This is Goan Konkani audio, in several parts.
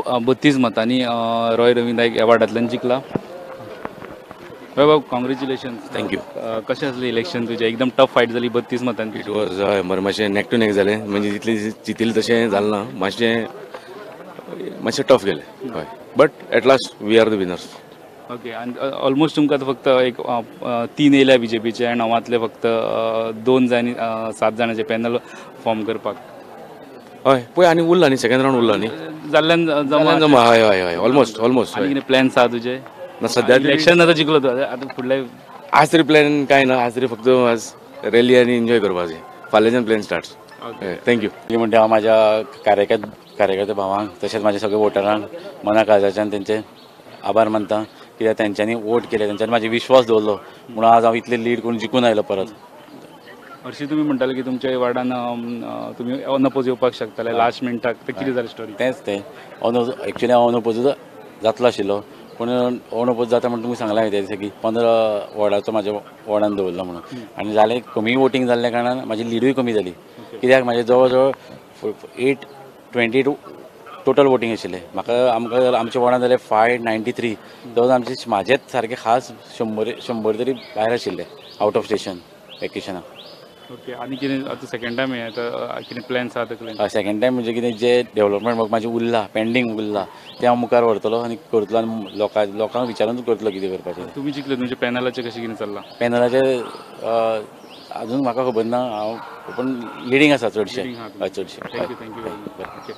32 मतांनी रॉय रवी नायक ह्या वार्डांतल्यान जिखला. रॉय बाब, कॉंग्रेच्युलेशन्स. Thank you. कशें आसलें इलेक्शन तुजें? एकदम टफ फायट जाली 32 मतांनी. It was हय बरें, मातशें नेक टू नेक जालें, म्हणजे जितलें चिंतिल्लें तशें जालें ना, मातशें मातशें टफ गेलें हय, but at last we are the winners. Okay, आनी ऑलमोस्ट तुमकां फक्त एक 3 येयल्या बीजेपीचे आनी 9वांतले फक्त 2 जाय आनी 7 जाणांचे पॅनल फॉर्म करपाक. हय पळय आनी उरला न्ही, सेकंड रावंड उरला न्ही, जाल्ल्यान जमा जमा हय हय हय ऑलमोस्ट ऑलमोस्ट. आनी कितें प्लॅन्स आहा तुजे? ना सद्या इलेक्शन आतां जिखलो तूं, आतां फुडले आज तरी प्लॅन कांय ना, आज तरी फक्त आज रॅली आनी एन्जॉय करपाचें, फाल्यांच्यान प्लॅन स्टार्ट. Thank you. म्हणटा हांव म्हाज्या कार्यकर्ते भावांक तशेंच म्हाज्या सगळ्या वोटरांक मना काळजाच्यान तेंचे आभार मानता, कित्याक तेंच्यांनी वोट केले, तेंच्यांनी म्हाजे विश्वास दवरलो म्हणून आज हांव इतले लीड करून जिखून आयलो परत. हरशीं तुमी म्हणटाले की तुमच्या वार्डान तुमी अनअपोज येवपाक शकताले लास्ट मिनटाक, तें कितें जालें स्टोरी? तेंच तें एक्चुअली हांव अनअपोज जातलो आशिल्लो, पूण अनअपोज जाता म्हण तुमकां सांगलां हांवें त्या दिसा की 15 वॉर्डाचो म्हाज्या वॉर्डान दवरलो म्हणून, आनी जालें कमी वोटींग जाल्ल्या कारणान म्हाजी लिडूय कमी जाली, कित्याक म्हाजे जवळ जवळ 822 टोटल वोटींग आशिल्लें. म्हाका आमकां आमच्या वॉर्डान जालें 593, जवळ आमचे म्हाजेच सारके खास 100 तरी भायर आशिल्ले आवट ऑफ स्टेशन वेकेशनाक. ओके, आनी कितें आतां सेकंड टायम हें आतां कितें प्लॅन्स आहा तकलेन? सेकंड टायम म्हणजे कितें जें डेवलपमेंट वर्क म्हाजें उरलां पेंडींग उरलां तें हांव मुखार व्हरतलो आनी करतलो आनी लोकांक विचारून करतलो कितें करपाचें. तुमी जिखले, तुमच्या पॅनलाचें कशें कितें चल्लां? पॅनलाचें अजून म्हाका खबर ना, हांव पूण लिडींग आसा चडशें. हय चडशें. Thank you thank you. Okay,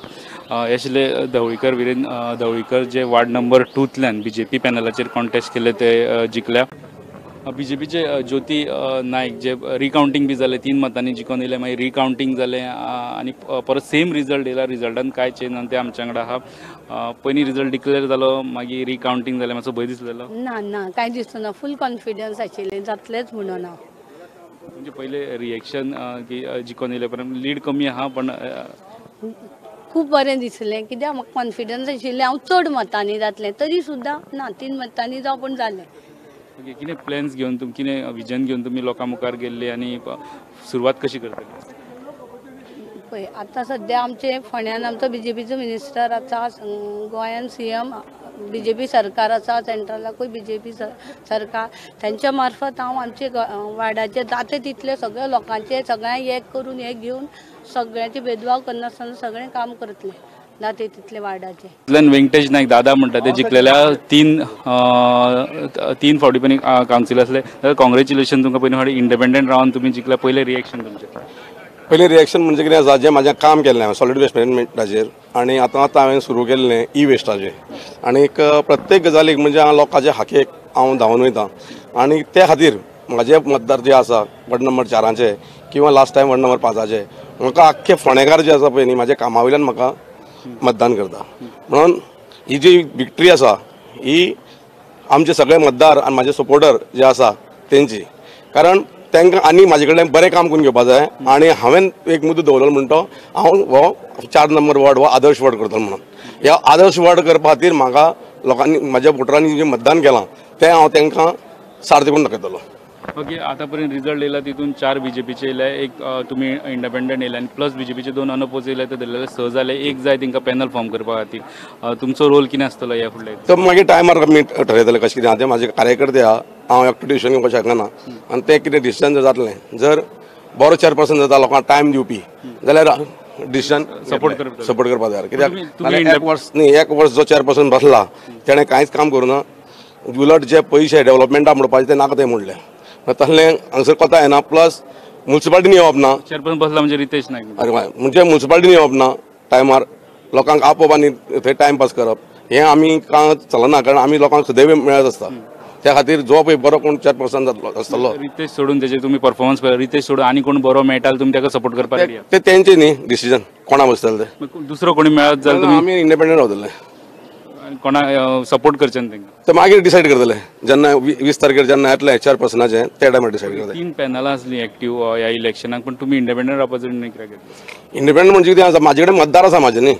हे आशिल्ले धवळीकर, विरेन धवळीकर जे वार्ड नंबर 2तल्यान बीजेपी पॅनलाचेर कॉन्टेस्ट केल्ले ते जिखल्या. बीजेपीचे ज्योती नायक जे रिकावंटींग बी जालें, 3 मतांनी जिखून येयले, मागीर रिकावंटींग जालें आनी परत सेम रिजल्ट येयला. रिजल्टान कांय चेंज ना, ते आमच्या वांगडा आहा. पयलीं रिजल्ट डिक्लेअर जालो, मागीर रिकावंटींग जालें, मातसो भंय दिसलेलो? ना ना, कांय दिसलो ना, फूल कॉन्फिडन्स आशिल्लें जातलेंच म्हणून. हांव म्हणजे पयलें रिएक्शन की जिखून येयले परंत लीड कमी आहा, पण खूब बरें दिसलें, कित्याक म्हाका कॉन्फिडन्स आशिल्लें हांव चड मतांनी जातलें, तरी सुद्दां ना 3 मतांनी जावं पूण जालें. ओके, कितें प्लॅन्स घेवन तुमी, कितें विजन घेवन तुमी लोकां मुखार गेल्ले आनी सुरवात कशी करतली? पळय आतां सद्या आमचे फोंड्यान आमचो बीजेपीचो मिनिस्टर आसा, गोंयान सीएम बीजेपी सरकार आसा, सेंट्रलाकूय बीजेपी सरकार, तेंच्या मार्फत हांव आमचे वार्डाचे जाता तितले सगळ्या लोकांचे सगळ्यांक एक करून एक घेवन सगळ्यांचे भेदभाव करनासतना सगळें काम करतलें जाता तितले वार्डाचे. वेंकटेश नायक दादा म्हणटा ते जिखलेल्या 3 फावटी पयलीं कावन्सिलर आसले. कॉंग्रेच्युलेशन तुमकां, पयलीं फावटी इंडिपेंडंट रावन तुमी जिखल्या, पयलें रिएक्शन तुमचें? पयलें रिएक्शन म्हणजे कितें आसा, जें म्हाजें काम केल्लें हांवें सॉलिड वेस्ट मॅनेजमेंटाचेर आनी आतां आतां हांवें सुरू केल्लें ई वेस्टाचेर, आनीक प्रत्येक गजालीक म्हणजे हांव लोकांचे हाकेक हांव धांवन वयता आनी त्या खातीर म्हाजे मतदार जे आसा वॉर्ड नंबर 4 किंवा लास्ट टायम वॉर्ड नंबर 5 म्हाका आख्खे फोंडेकार जे आसा पळय न्ही म्हाज्या कामा वयल्यान म्हाका मतदान करता. म्हणून ही जी विक्ट्री आसा ही आमचे सगळे मतदार आनी म्हाजे सपोर्टर जे आसा तेंची, कारण तांकां आनी म्हाजे कडल्यान बरें काम करून घेवपा जाय. आनी हांवें एक मुद्दो दवरलो म्हणटा हांव हो 4 नंबर वॉर्ड हो आदर्श वॉर्ड करतलो म्हणून. ह्या आदर्श वॉर्ड करपा खातीर म्हाका लोकांनी म्हाज्या वोटरांनी जें मतदान केलां तें हांव तांकां सार्थ करून दाखयतलो. ओके, आतां पर्यंत रिजल्ट येयला तितून 4 बीजेपीचे येयले, एक तुमी इंडिपेंडंट येयले आनी प्लस बीजेपीचे 2 अनअपोज येयले, ते धरलेले 6 जाले, एक जाय तांकां पॅनल फॉर्म करपा खातीर. तुमचो रोल कितें आसतलो ह्या फुडल्या? तर मागीर टायमार आमी ठरयतले कशें कितें आहा तें. म्हाजे कार्यकर्ते आहा, हांव एकटो डिसिजन घेवपाक शकना आनी तें कितें डिसिजन जर जातलें, जर बरो चेअरपर्सन जाता लोकांक टायम दिवपी जाल्यार डिसिजन सपोर्ट करपाक जाय. कित्याक एक वर्स न्ही, एक वर्स जो चेअरपर्सन बसला तेणें कांयच काम करूं ना, उलट जे पयशे डेवलपमेंटा म्हणपाचे ते नाका ते म्हणले, तसलें हांगसर कोता येना. प्लस मुन्सिपाल्टीन येवप ना, चेअरपर्सन बसला म्हणजे रितेश नायक, अरे म्हणजे मुन्सिपाल्टीन येवप ना टायमार, लोकांक आपोवप आनी थंय टायमपास करप हें आमी कांय चलना, कारण आमी लोकांक सदैव मेळत आसता. त्या खातीर जो पळय बरो कोण चेअरपर्सन जातलो आसतलो, रितेश सोडून तेजे तुमी परफॉर्मन्स पळय, रितेश सोडून आनी कोण बरो मेळटा तुमी ताका सपोर्ट करपाक ते तेंचे न्ही डिसिजन कोणा बसतले ते, दुसरो कोणी मेळत जाल्यार आमी इंडिपेंडंट रावतले, कोणा सपोर्ट करचे न्ही तांकां ते मागीर डिसायड करतले जेन्ना 20 तारखेर जेन्ना येतले चेअरपर्सनाचे त्या टायमार डिसायड करतले. 3 पॅनलां आसलीं एक्टीव ह्या इलेक्शनाक, पूण तुमी इंडिपेंडंट रावपाचो निर्णय कित्याक घेतलो? इंडिपेंडंट म्हणजे कितें आसा, म्हाजे कडेन मतदार आसा म्हाजे न्ही,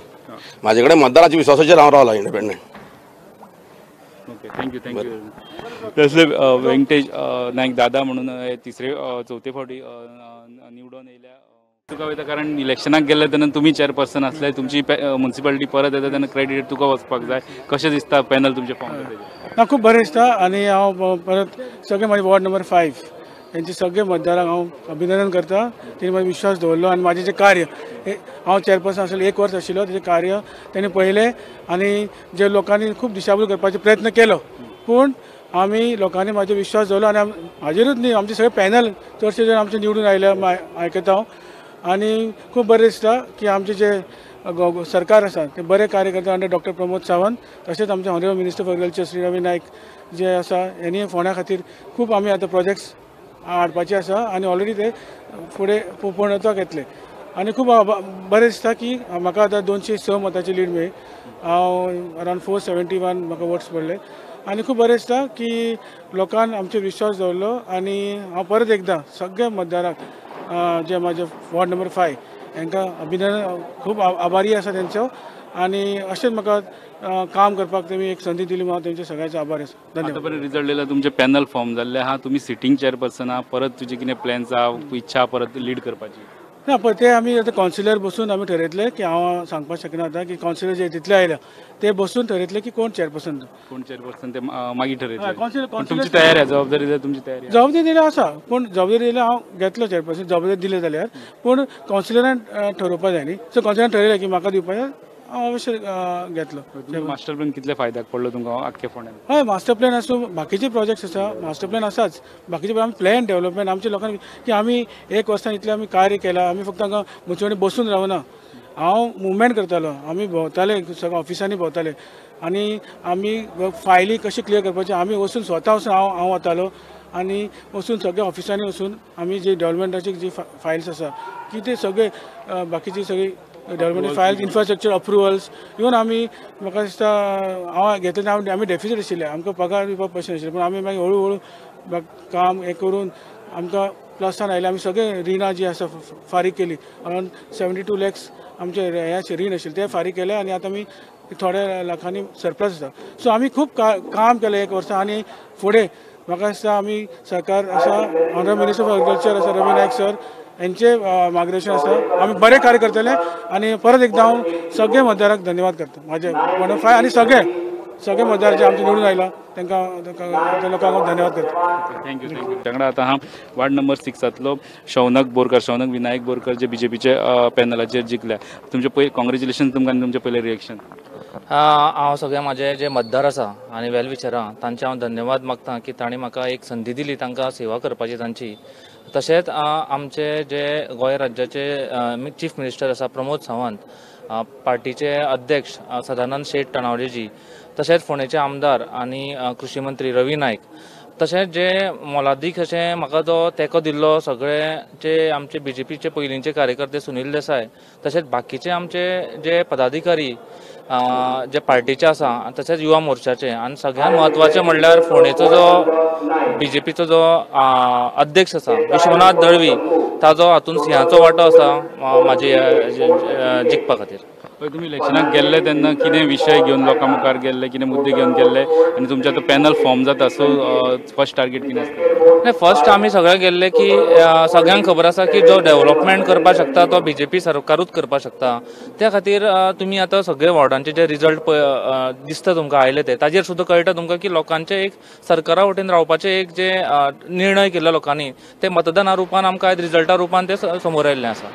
म्हाजे कडेन मतदाराच्या विश्वासाचेर हांव रावला independent. Okay, thank you thank you. तसले वेंकटेश नायक दादा म्हणून तिसरे चवथे फावटी निवडून येयल्या. तुका वयता कारण इलेक्शनाक गेल्ले तेन्ना तुमी चेअरपर्सन आसले, तुमची म्युनिसिपालिटी परत येता तेन्ना क्रेडीट तुका वचपाक जाय. कशें दिसता पॅनल तुमचें फॉर्म जाता? ना, खूब बरें दिसता आनी हांव परत सगळे म्हजे वॉर्ड नंबर 5 हेंचे सगळे मतदारांक हांव अभिनंदन करता. तेणी म्हजो विश्वास दवरलो आनी म्हाजें जें कार्य, हांव चेअरपर्सन आशिल्लो 1 वर्स आशिल्लो, तेजें कार्य तेणी पळयलें आनी जे लोकांनी खूब दिशाभूल करपाचो प्रयत्न केलो, पूण आमी लोकांनी म्हाजो विश्वास दवरलो आनी म्हाजेरूच न्ही, आमचे सगळे पॅनल चडशे जाण आमचे निवडून आयले आयकता हांव. आनी खूब बरें दिसता की आमचे जे सरकार आसा ते बरें कार्य करता अंडर डॉक्टर प्रमोद सावंत, तशेंच आमचे honourable minister for agriculture Shri Ravi Naik जे आसा हेणी फोंड्या खातीर खूब आमी आतां प्रोजेक्ट्स हाडपाचे आसा आनी ऑलरेडी ते फुडें पूर्णत्वाक येतले. आनी खूब बरें दिसता की म्हाका आतां 206 मतांची लीड मेळ्ळी, हांव अरावंड 471 म्हाका वोट्स पडले आनी खूब बरें दिसता की लोकान आमचेर विश्वास दवरलो. आनी हांव परत एकदां सगळ्या मतदारांक जे म्हाजे वॉर्ड नंबर 5 हांकां अभिनंदन, खूब आभारी आसा तेंचो आनी अशेंच म्हाका काम करपाक तेमी एक संदी दिली म्हणून तेंचे सगळ्यांचे आभार आसा. धन्यवाद. आतां पर्यंत रिजल्ट येयला, तुमचें पॅनल फॉर्म जाल्लें आहा, तुमी सिटींग चेअरपर्सन आहा, परत तुजे कितें प्लॅन्स आहा, इच्छा परत लीड करपाची? ना, पळय ते आमी आतां कावन्सिलर बसून आमी ठरयतले की हांव सांगपाक शकना आतां की कावन्सिलर जे तितले आयल्या ते बसून ठरयतले की कोण चेअरपर्सन, कोण चेअरपर्सन ते मागीर ठरयतले. तुमची तयारी आसा, जबाबदारी दिल्या तुमची तयारी? जबाबदारी दिल्या आसा, पूण जबाबदारी दिल्या हांव घेतलो चेअरपर्सन, जबाबदारी दिली जाल्यार, पूण कावन्सिलरान ठरोवपाक जाय न्ही. सो कावन्सिलरान ठरयलें की म्हाका दिवपाचें, हांव अवश्य घेतलो. मास्टर प्लॅन कितले फायद्याक पडलो तुमकां आख्खे फोंड्यान? हय, मास्टर प्लॅन आसूं, बाकीचे प्रोजेक्ट्स आसा, मास्टर प्लॅन आसाच, बाकीचे आमी प्लॅन डेव्हलपमेंट आमच्या लोकांनी की आमी 1 वर्सान इतलें आमी कार्य केलां, आमी फक्त हांगा मुचवणी बसून रावना, हांव मुवमेंट करतालो, आमी भोंवताले, सगळ्या ऑफिसांनी भोंवताले आनी आमी फायली कशी क्लियर करपाची आमी वचून स्वता वचून हांव वतालो आनी वचून सगळ्या ऑफिसांनी वचून आमी जी डेव्हलपमेंटाची जी फायल्स आसा की ते सगळे बाकीची सगळी development files, infrastructure approvals, even आमी म्हाका दिसता हांव घेतले आमी डेफिसीट आशिल्ले, आमकां पगार दिवपाक पयशे नाशिल्ले, पूण आमी मागीर हळू हळू काम हें करून आमकां प्लसान आयलें. आमी सगळे रिणां जी आसा फारीक केली, अरावंड 72 लॅक्स आमचे हें रीण आशिल्लें तें फारीक केलें आनी आतां आमी थोड्या लाखांनी सरप्लस आसा. सो आमी खूब काम केलें 1 वर्सा आनी फुडें म्हाका दिसता आमी सरकार आसा, ऑनरेबल मिनिस्टर फॉर एग्रीकल्चर आसा रवी नायक सर हेंचे मार्गदर्शन आसा, आमी बरें कार्य करतले आनी परत एकदां हांव सगळे मतदारांक धन्यवाद करता, म्हाजे 105 आनी सगळे सगळे मतदार जे आमचे निवडून आयला तांकां लोकांक धन्यवाद करता. Thank you. Thank you. Tangda आतां हांव वार्ड नंबर 6 शौनक बोरकर, शौनक विनायक बोरकर जे बीजेपीचे पॅनलाचेर जिखल्या, तुमचे पयले कॉंग्रेच्युलेशन तुमकां आनी तुमचें पयलें रिएक्शन? हांव सगळे म्हाजे जे मतदार आसा आनी वेल विशरां तांचे हांव धन्यवाद मागता की तांणी म्हाका एक संदी दिली तांकां सेवा करपाची तांची. तशेंच आमचे जे गोंय राज्याचे चीफ मिनिस्टर आसा प्रमोद सावंत, पार्टीचे अध्यक्ष सदानंद शेट तणावलेजी, तशेंच फोंडेचे आमदार आनी कृषी मंत्री रवी नायक, तशेंच जे मोलादीक अशें म्हाका जो तेंको दिल्लो सगळे जे आमचे बीजेपीचे पयलींचे कार्यकर्ते सुनील देसाय, तशेंच बाकीचे आमचे जे पदाधिकारी जे पार्टीचे आसा, तशेंच युवा मोर्चाचे, आनी सगळ्यांत म्हत्वाचें म्हणल्यार फोंडेचो जो बीजेपीचो जो अध्यक्ष आसा विश्वनाथ दळवी, ताजो हातून सिंहाचो वांटो आसा म्हाजे जिखपा खातीर. पळय तुमी इलेक्शनाक गेल्ले तेन्ना कितें विशय घेवन लोकां मुखार गेल्ले, कितें मुद्दे घेवन गेल्ले आनी तुमचें आतां पॅनल फॉर्म जाता, सो फर्स्ट टार्गेट कितें आसता? नाही, फर्स्ट आमी सगळे गेल्ले की सगळ्यांक खबर आसा की जो डेव्हलपमेंट करपाक शकता तो बीजेपी सरकारूच करपाक शकता. त्या खातीर तुमी आतां सगळे वॉर्डांचे जे रिजल्ट दिसता तुमकां आयले ते ताजेर सुद्दां कळटा तुमकां की लोकांचे एक सरकारा वटेन रावपाचे एक जे निर्णय केल्ले लोकांनी ते मतदाना रुपान आमकां आयज रिजल्टा रुपान ते समोर आयिल्लें आसा.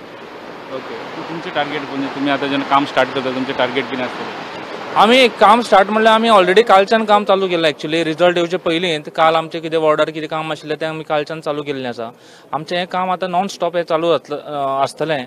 ओके, तुमचें टार्गेट म्हणजे तुमी आतां जेन्ना काम स्टार्ट करता तुमचें टार्गेट कितें आसतलें? आमी काम स्टार्ट म्हणल्यार आमी ऑलरेडी कालच्यान काम चालू केलां. एक्चुअली रिजल्ट येवचे पयलीं काल आमचें कितें वॉर्डार कितें काम आशिल्लें तें आमी कालच्यान चालू केल्लें आसा. आमचें हें काम आतां नॉन स्टॉप हें चालू आसतलें.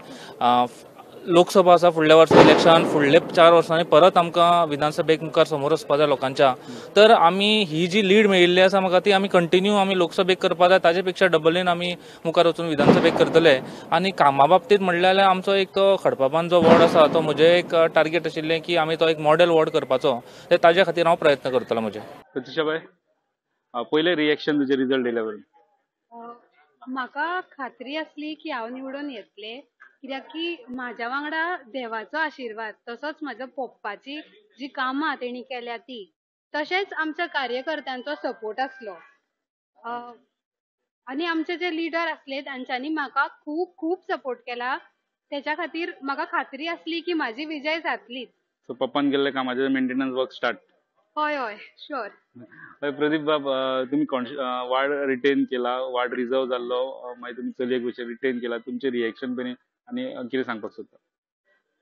लोकसभा आसा फुडल्या वर्सा इलेक्शन, फुडले 4 वर्सांनी परत आमकां विधानसभेक मुखार समोर वचपा जाय लोकांच्या. तर आमी ही जी लीड मेळिल्ली आसा म्हाका ती आमी कंटिन्यू आमी लोकसभेक करपा जाय, ताजे पेक्षा डबलीन आमी मुखार वचून विधानसभेक करतले. आनी कामा बाबतींत म्हणलें जाल्यार आमचो एक तो खडपाबांद जो वॉर्ड आसा तो म्हजें एक टार्गेट आशिल्लें की आमी तो एक मॉडेल वॉर्ड करपाचो, ते ताजे खातीर हांव प्रयत्न करतलो. म्हजें प्रतिशाबाय, पयलें रिएक्शन तुजें रिजल्ट येयल्या बरोबर? म्हाका खात्री आसली की हांव निवडून येतलें, कित्याक की म्हाज्या वांगडा देवाचो आशिर्वाद, तसोच म्हाज्या पप्पाची जी कामां तेणी केल्या ती, तशेंच आमच्या कार्यकर्त्यांचो सपोर्ट आसलो आनी आमचे जे लिडर आसले तांच्यांनी म्हाका खूब खूब सपोर्ट केला. तेच्या खातीर म्हाका खात्री आसली की म्हाजी विजय जातलीच. सो पप्पान केल्ले कामाचें मेंटेनन्स वर्क स्टार्ट. हय हय शुअर. हय प्रदीप बाब, तुमी वार्ड रिटेन केला, वार्ड रिजर्व जाल्लो, मागीर तुमी चलयेक भशेन रिटेन केला, तुमचें रिएक्शन पळय आनी कितें सांगपाक सोदता?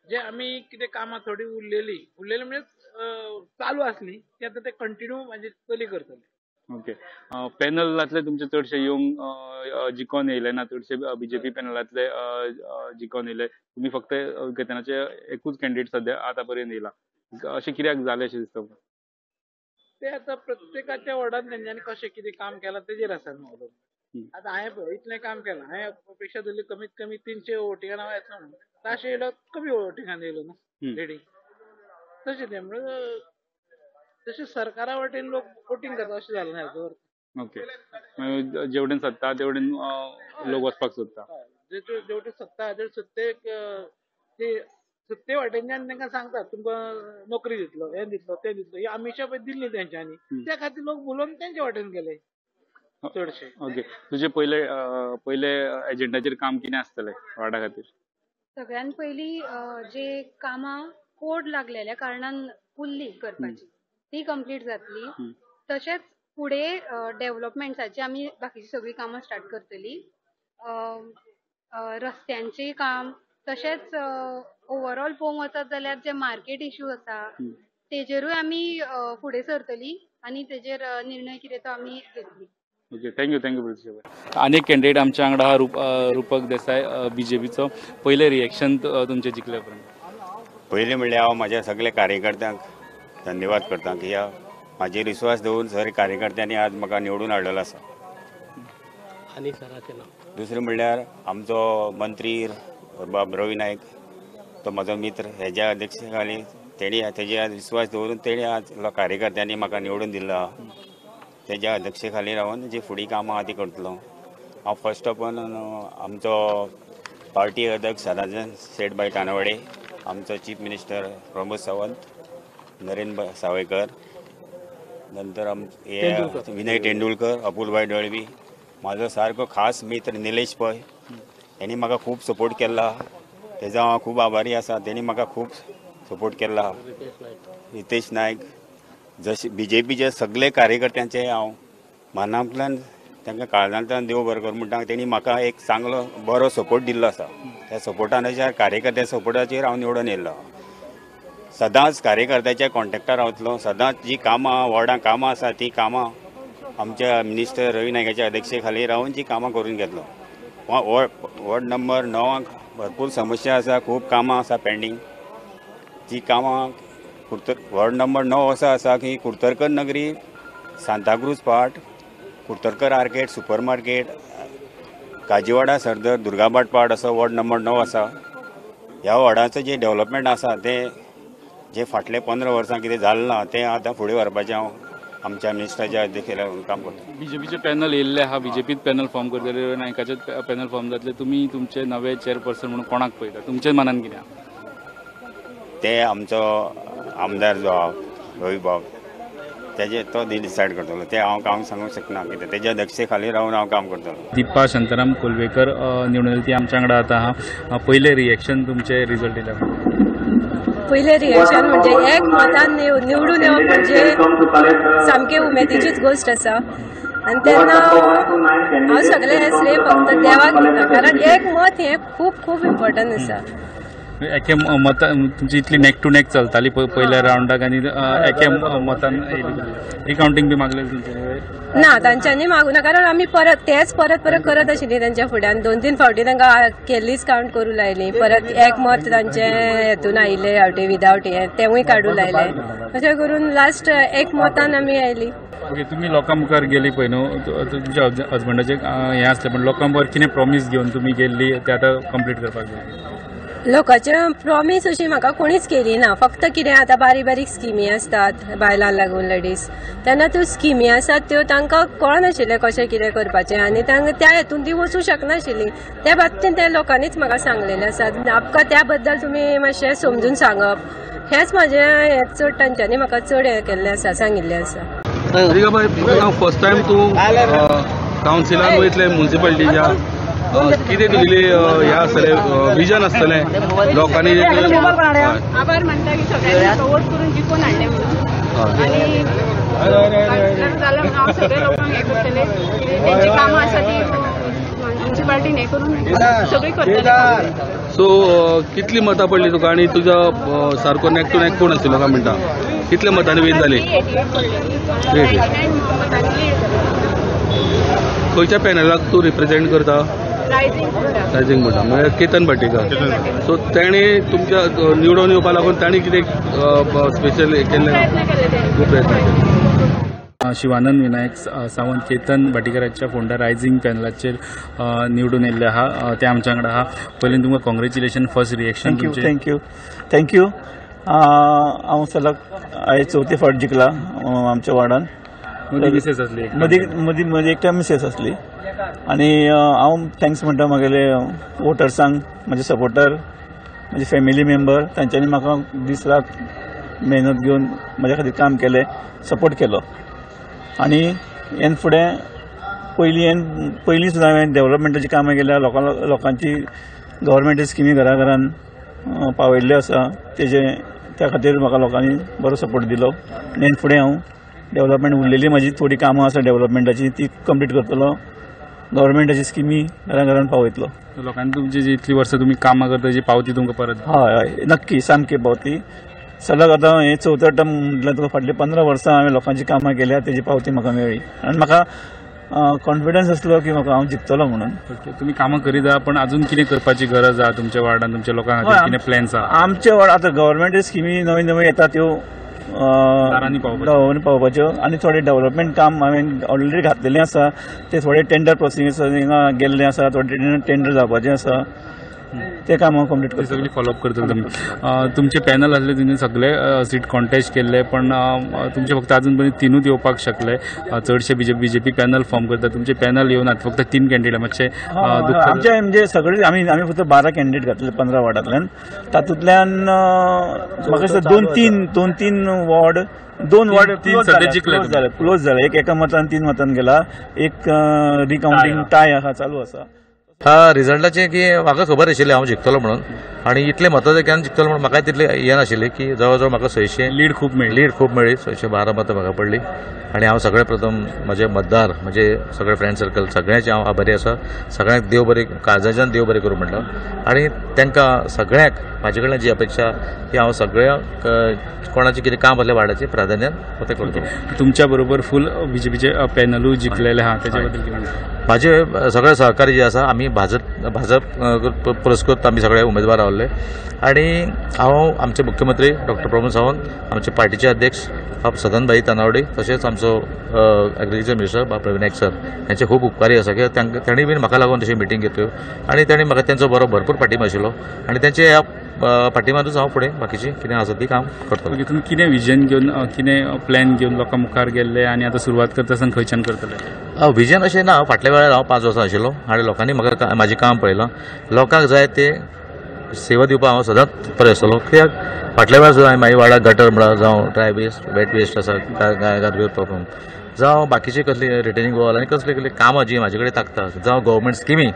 जे आमी कितें कामां थोडी उरलेली म्हणजे चालू आसली ती आतां ते कंटिन्यू म्हणजे चली करतले. ओके, पॅनलांतले तुमचे चडशे येवंक जिकोन येयले ना, चडशे बीजेपी पॅनलांतले जिकोन येयले, तुमी फक्त केतनाचे एकूच कॅन्डिडेट सद्या आतां पर्यंत येयला, अशें कित्याक जालें अशें दिसता? ते आतां प्रत्येकाच्या वॉर्डान तेंच्यांनी कशें कितें काम केलां तेजेर आसा न्हू. आतां हांवें पळय इतलें काम केलां, हांवें अपेक्षा धरली कमीत कमी 300 वोटिंगान हांव येतलो म्हणून, ताशें येयलो कमी वोटिंगान येयलो न्हू लिडींग. तशें तें म्हणून तशें सरकारा वटेन लोक वोटींग करता अशें जालें ना हाचो अर्थ. ओके, मागीर जेवटेन सत्ता तेवटेन लोक वचपाक सोदता. जेवटेन सत्ता तेवटेन सत्तेक ते सत्ते वाटेनच्यान तांकां सांगतात तुमकां नोकरी दितलो, हें दितलो, तें दितलो, ही आमिशा पळय दिल्ली तेंच्यांनी, त्या खातीर लोक भुलोवन तेंच्या वाटेन गेले चडशे. ओके, तुजे पयले पयले एजंडाचेर काम कितें आसतलें वार्डा खातीर? सगळ्यान पयलीं जे कामां कोड लागलेल्या कारणान उरली करपाची ती कंप्लीट जातली. तशेंच फुडें डेव्हलपमेंटाची आमी बाकीची सगळीं कामां स्टार्ट करतली, रस्त्यांचें काम, तशेंच ओवरऑल पळोवंक वचत जाल्यार जे मार्केट इश्यू आसा तेजेरूय आमी फुडें सरतली आनी तेजेर निर्णय कितें तो आमी घेतली. Okay, thank you thank you Pradeep. आनी एक कॅन्डिडेट आमच्या वांगडा आहा रुपक देसाय, बीजेपीचो. पयलें रिएक्शन तुमचें जिखले उपरांत? पयलीं म्हणल्यार हांव म्हाज्या सगल्या कार्यकर्त्यांक धन्यवाद करता की ह्या म्हाजेर विस्वास दवरून सगळे कार्यकर्त्यांनी आज म्हाका निवडून हाडलेलो आसा. आनी सराचें नांव. दुसरें म्हणल्यार आमचो मंत्री बाब रवी नायक, तो म्हजो मित्र, हेज्या अध्यक्षतेखाली तेणी तेजे आज विस्वास दवरून तेणी आज कार्यकर्त्यांनी म्हाका निवडून दिल्लो आहा. तेज्या अध्यक्षतेखाली रावन जी फुडें कामां आहा ती करतलो. हांव फर्स्ट ऑफ ऑल आमचो पार्टी अध्यक्ष सदानंद सेठ भाई तानावडे, आमचो चीफ मिनिस्टर प्रमोद सावंत, नरेंद्र सावयकर, नंतर हे विनय तेंडुलकर, अपुलभाई दळवी, म्हाजो सारको खास मित्र निलेश पै, हेणी म्हाका खूब सपोर्ट केल्लो, तेजो हांव खूब आभारी आसा. तेणी म्हाका खूब सपोर्ट केल्लो. रितेश नायक, जशे बीजेपीचे सगळे कार्यकर्त्यांचे हांव मनांतल्यान तांकां काळजांतल्यान देव बरो करूं म्हणटा. तेणी म्हाका एक चांगलो बरो सपोर्ट दिल्लो आसा. त्या सपोर्टान कार्यकर्त्या सपोर्टाचेर हांव निवडून येयल्लो. सदांच कार्यकर्त्याच्या कॉन्टेक्टार रावतलो, सदांच जी कामां वॉर्डां कामां आसा ती कामां आमच्या मिनिस्टर रवी नायकाच्या अध्यक्षतेखाली रावन जी कामां करून घेतलो. वॉर्ड नंबर 9 भरपूर समस्या आसा, खूब कामां आसा पेंडींग. ती कामां वॉर्ड नंबर 9 असो आसा की कुर्तरकर नगरी, सांताक्रूज पाट, Kurtarkar arcade, super market, Kajiwada Sardar, Durgabat part असो वॉर्ड नंबर 9 आसा. ह्या वॉर्डाचें जें डेव्हलपमेंट आसा तें जे फाटले 15 वर्सां कितें जालें ना तें आतां फुडें व्हरपाचें हांव आमच्या मिनिस्टराच्या अध्यक्षतेखाली काम करता. बीजेपीचें पॅनल येयल्लें आहा, बीजेपीत पॅनल फॉर्म करतले, नायकाचें पॅनल फॉर्म जातलें, तुमी तुमचे नवे चेअरपर्सन म्हणून कोणाक पळयता, तुमच्या मनान कितें आहा? ते आमचो आमदार जो आहा रवी बाब, तेजे तो डिसायड करतलो, ते हांव काम सांगूंक शकना कितें, तेज्या अध्यक्षतेखाली रावन हांव काम करतलो. दीपा शांताराम कोलवेकर निवडून येयली, ती आमच्या वांगडा आतां आहा. पयलें रिएक्शन तुमचें रिजल्ट येयल्या? पयलें रिएक्शन म्हणजे एक मतान निवडून येवप म्हणजे सामकी उमेदीचीच गोश्ट आसा. आनी तेन्ना हांव सगळें हें श्रेय फक्त देवाक दिता, कारण एक मत हें खूब खूब इम्पोर्टंट आसा. एके मतान तुमची इतली नेक टू नेक चलताली पयल्या रावंडाक आनी एके मतान रिकावंटींग बी मागलें तुमचें? ना, तांच्यांनी मागूना, कारण आमी परत तेच परत परत करत आशिल्ली तांच्या फुड्यान. 2-3 फावटी तांकां केल्लीच कावंट करूं लायली, परत एक मत तांचें हेतून आयिल्लें फावटी विदावट हें तेंवूय काडूं लायलें, अशें करून लास्ट एक मतान आमी आयली. ओके, तुमी लोकां मुखार गेली पळय न्हू, तुमच्या हजबंडाचें हें आसलें, पण लोकां मुखार कितें प्रॉमीस घेवन तुमी गेल्ली तें आतां कंप्लीट करपाक जाय? लोकांचें प्रॉमीस अशी म्हाका कोणीच केली ना. फक्त कितें आतां बारीक बारीक स्किमी आसतात बायलां लागून लेडीज, तेन्ना त्यो स्किमी आसात त्यो तांकां कळनाशिल्लें कशें कितें करपाचें आनी तांकां त्या हेतून ती वचूं शकनाशिल्ली. त्या बाबतीन त्या लोकांनीच म्हाका सांगलेलें आसा, आमकां त्या बद्दल तुमी मातशें समजून सांगप हेंच म्हाजें हें चड तांच्यांनी म्हाका चड हें केल्लें आसा, सांगिल्लें आसा. फर्स्ट टायम तूं कावन्सिलान वयतलें म्युनिसिपालिटीच्या, कितें तुगेली हें आसतलें विजन आसतलें लोकांनी? आभार मानता की सगळ्यांनी वोट करून जिखून हाडलें म्हणून आनी जाल्यार हांव सगळे लोकांक हें करतलें, तेंची कामां आसा ती म्युनिसिपालिटीन हें करून सगळी करतले. सो कितली मतां पडली तुका आनी तुज्या सारको नेक टू नेक कोण आशिल्लो काय म्हणटा? कितल्या मतांनी विन जाली? खंयच्या पॅनलाक तूं रिप्रेझेंट करता? रायझींग म्हणटा म्हळ्यार केतन भाटीकर. सो तेणी तुमच्या निवडून येवपा लागून तांणी कितें स्पेशल केल्लें? खूब प्रयत्न केले. शिवानंद विनायक सावंत केतन भाटीकराच्या फोंडा रायझींग पॅनलाचेर निवडून येयल्ले आहा, ते आमच्या वांगडा आहा. पयलीं तुमकां congratulation, first reaction. Thank you thank you. हांव सलग आयज चवथे फावट जिखला आमच्या वार्डान. मदीं मिसेस आसली, मदीं मदीं एक टायम मिसेस आसली. आनी हांव thanks म्हणटा म्हगेले वोटर्सांक, म्हजे सपोर्टर, म्हजे फॅमिली मेंबर, तांच्यांनी म्हाका दीस रात मेहनत घेवन म्हज्या खातीर काम केलें, सपोर्ट केलो. आनी हेन फुडें पयलीं सुद्दां हांवें डेवलपमेंटाची कामां केल्या, लोकांची गव्हर्मेंट स्किमी घरा घरान पावयल्ल्यो आसा, तेजे त्या खातीर म्हाका लोकांनी बरो सपोर्ट दिलो. आनी हेन फुडें हांव डेवलपमेंट उरलेली म्हाजी थोडी कामां आसा डेवलपमेंटाची ती कंप्लीट करतलो, गव्हर्मेंटाची स्किमी घरा घरान पावयतलो. लोकांनी तुमची जी इतली वर्सां तुमी कामां करता जी पावती तुमकां परत? हय हय नक्की, सामकी पावती. सलग आतां हें चवथो टर्म म्हटल्यार तुका फाटलीं 15 वर्सां हांवें लोकांची कामां केल्या, तेजी पावती म्हाका मेळ्ळी आनी म्हाका कॉन्फिडन्स आसलो की म्हाका हांव जिखतलो म्हणून. तुमी कामां करीत आहा, पण अजून कितें करपाची गरज आहा तुमच्या वार्डान, तुमच्या लोकां खातीर कितें प्लॅन्स आहा? आमच्या वार्ड आतां गव्हर्मेंट स्किमी नव्यो नव्यो येता त्यो दारांनी पावपाच्यो आनी थोडे डेवलपमेंट काम हांवें ऑलरेडी घातलेलें आसा, ते थोडे टेंडर प्रोसिंग गेल्ले आसा, थोडे टेंडर जावपाचे आसा, ते काम हांव कंप्लीट करतलो. सगळी फॉलोअप करतले तुमी. तुमचे पॅनल आसले, तुमी सगळे सीट कॉन्टेस्ट केल्ले, पण तुमचे फक्त अजून पर्यंत तिनूच येवपाक शकले. चडशे बीजेपी पॅनल फॉर्म करता, तुमचे पॅनल येवनात, फक्त 3 कॅन्डिडेट. मातशें आमचे म्हणजे सगळे आमी फक्त 12 कॅन्डिडेट घातले 15 वॉर्डांतल्यान, तातूंतल्यान म्हाका दिसता दोन तीन वॉर्ड, दोन वॉर्ड क्लोज जाले, एक एका मतान 3 मतान गेला, एक रिकाउंटींग टाय आहा चालू आसा. हा रिजल्टाचें की म्हाका खबर आशिल्लें हांव जिखतलो म्हणून आनी इतले मताधिक्यान जिखतलो म्हणून म्हाका तितलें हें नाशिल्लें की जवळ जवळ म्हाका 600 लीड खूब मेळ्ळी, लीड खूब मेळ्ळी, 612 मतां म्हाका पडली. आनी हांव सगळे प्रथम म्हजे मतदार, म्हजे सगळे फ्रेंड सर्कल सगळ्यांचे हांव आभारी आसा. सगळ्यांक देव बरें, काळजाच्यान देव बरें करूं म्हणटा आनी तांकां सगळ्यांक म्हाजे कडल्यान जी अपेक्षा की हांव सगळ्यांक कोणाचें कितें काम आसलें वार्डाचें प्राधान्यान हांव तें करतलो. तुमच्या बरोबर फूल बीजेपीचे पॅनलूय जिखलेले आहा, तेच्या बद्दल कितें म्हणटा? म्हाजे सगळे सहकारी जे आसा, आमी भाजप पुरस्कृत आमी सगळे उमेदवार रावले आनी हांव आमचे मुख्यमंत्री डॉक्टर प्रमोद सावंत, आमचे पार्टीचे अध्यक्ष बाब सदन भाई तानावडे, तशेंच आमचो एग्रीकल्चर मिनिस्टर बाब रवी नायक सर हांचे खूब उपकारी आसा कित्याक तांकां तांणी बीन म्हाका लागून तशी मिटींग घेतल्यो आनी तांणी म्हाका तेंचो बरो भरपूर पाठिंबो आशिल्लो आनी तेंचे ह्या पाठिंब्यानूच हांव फुडें बाकीचें कितें आसा ती काम करतलो. तुमी कितें विजन घेवन, कितें प्लॅन घेवन लोकां मुखार गेल्ले आनी आतां सुरवात करता आसतना खंयच्यान करतले? विजन अशें ना, फाटल्या वेळार हांव 5 वर्सां आशिल्लो आनी लोकांनी म्हाका म्हाजें काम पळयलां, लोकांक जाय ते सेवा दिवपाक हांव सदांच तत्पर आसतलो. कित्याक फाटल्या वेळार सुद्दां हांवें म्हाज्या वार्डाक गटर म्हणा, जावं ड्राय वेस्ट, वेट वेस्ट आसा, गार्बेज प्रॉब्लम, जावं बाकीचे कसली रिटेनिंग वॉल आनी कसली कसली कामां जीं म्हाजे कडेन ताकता, जावं गव्हर्मेंट स्किमी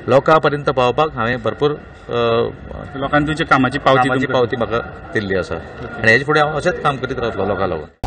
लोकां पर्यंत पावपाक हांवें भरपूर लोकांनी तुमच्या कामाची पावती म्हाका दिल्ली आसा आनी हेजे फुडें हांव अशेंच काम करीत रावतलो लोकां लागून.